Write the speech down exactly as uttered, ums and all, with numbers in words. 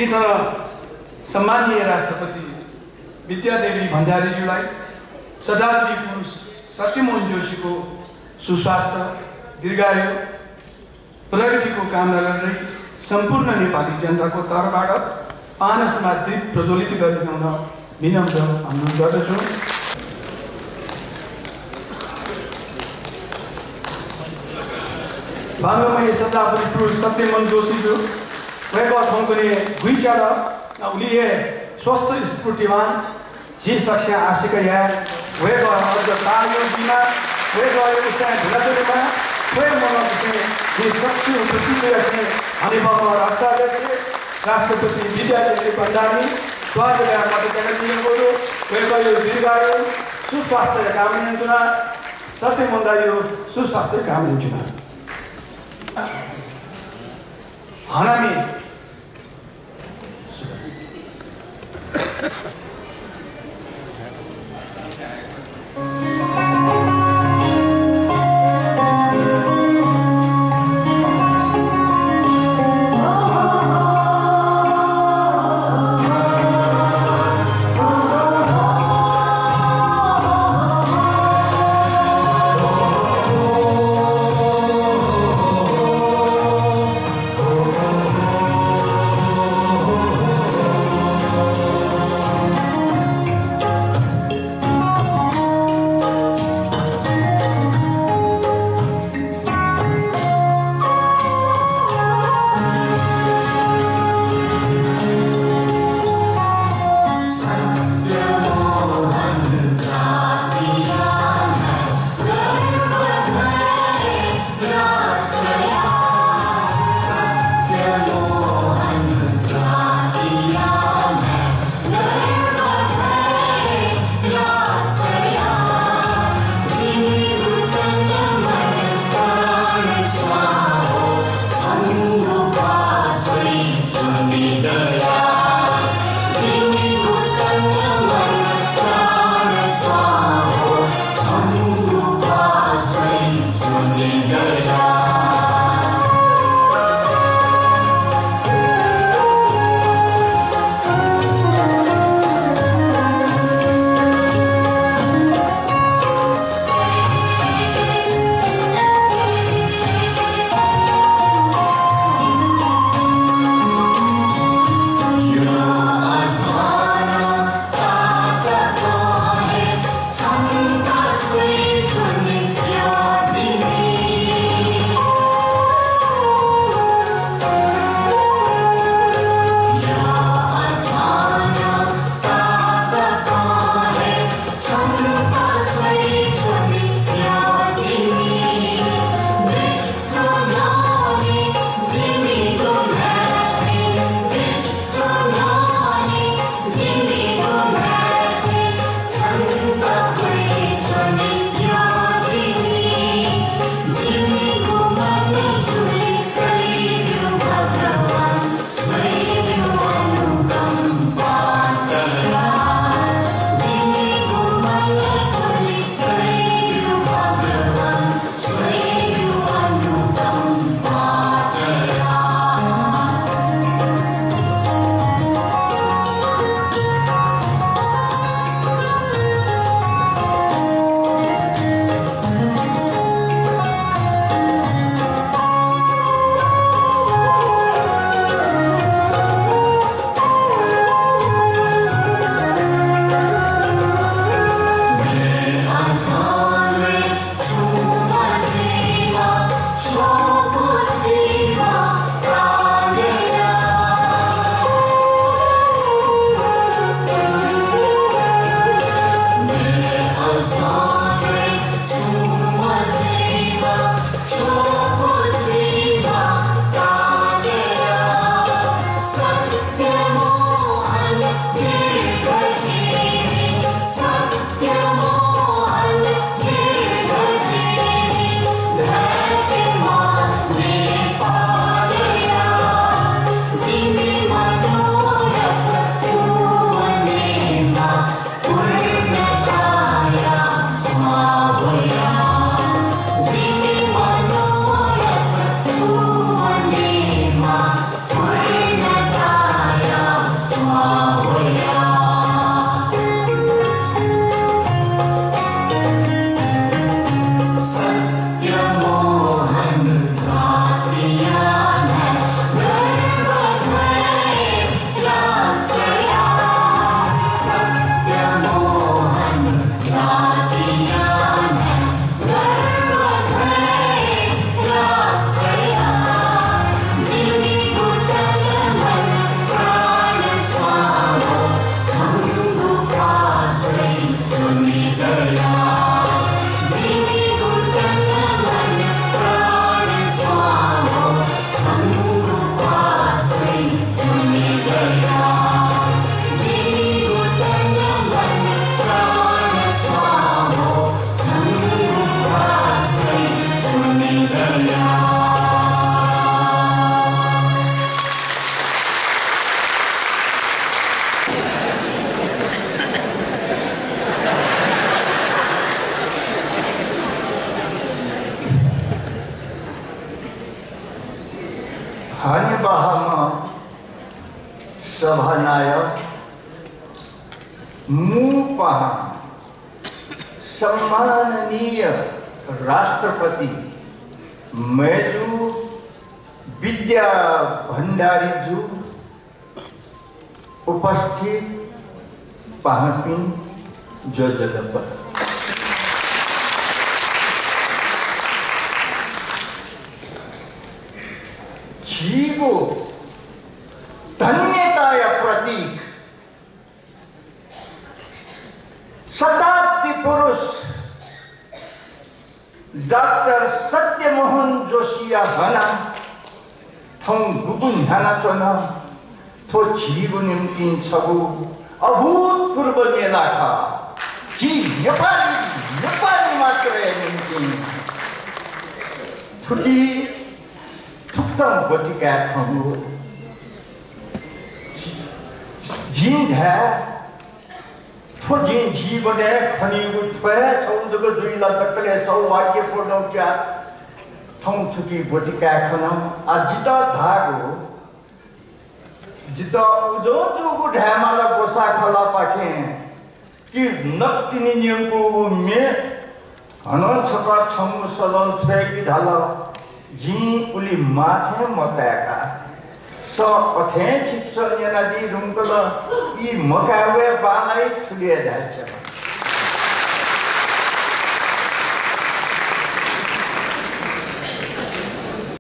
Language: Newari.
इतर सम्माननीय राष्ट्रपति विद्यादेवी भण्डारीज्यूलाई शताब्दी पुरुष सत्यमोहन जोशीको सुस्वास्थ्य, दीर्घायु, प्रगतिको कामना गर्दै सम्पूर्ण नेपाली जनताको तर्फबाट पानसमा दीप प्रज्वलित गरिदिनुहुन विनम्र अनुरोध गर्दछु। भानुमय शताब्दी पुरुष सत्यमोहन जोशीज्यू, वय्कः थौंकन्हय् गुइच्यात, उलि हे स्वस्थ स्फूर्तिवान, झी सकसियां आशिका याये, वय्कः अझ ताःहाकः जुइमा, वय्कःया उसाँय् धुनाच्वनेमा, थ्व हे मनंतुसें झी सकसिगु प्रतिक्रियासें हनेबहःम्ह राष्ट्राध्यक्ष, राष्ट्रपति विद्यादेवी भण्डारी त्वाःदेकाः मत च्याकादीगु दु। वय्कःया दीर्घायु, सुस्वास्थ्य कामना यानाच्वना, सत्यमोहन दाइया सुस्वास्थ्य कामना यानाच्वना। हनामि सभानायः, मू पाहां, सम्माननीय राष्ट्रपति मय्जु विद्या भण्डारीजु, उपस्थित पाहांपिं ज्वजलपा, झीगु धन्यताया प्रतीक शताब्दी पुरुष डाक्टर सत्यमोहन जोशीया हना थौं गुगु न्ह्यानाच्वन। थ्व झीगु निंतिं छगू अभूतपूर्व मेला खः। झी नेपाली, नेपाली मात्रया निंतिं। थुकी थुकथं ब्वति काये खंगु। जिं धाये, थ्व जिं जीवनय् खनीगु थ्व हे छगू जक जुइ ला दकलय् सौभाग्यपूर्ण जुया थौं थुकी ब्वति काये खन। आ, जितः धाःगु, जितः उजं जूगु धायेमाल ग्वसाः खलःपाखें कि नकतिनि न्यंकूगु मे हानं छकः छंगु सलं छ्वय्कि धाल। जिं उलि माथें मताय्का। स अथें छिकपिन्सं न्यनादी धुंकल, ई मकाये वये बांलाइ थुलि हे धाये छेँ।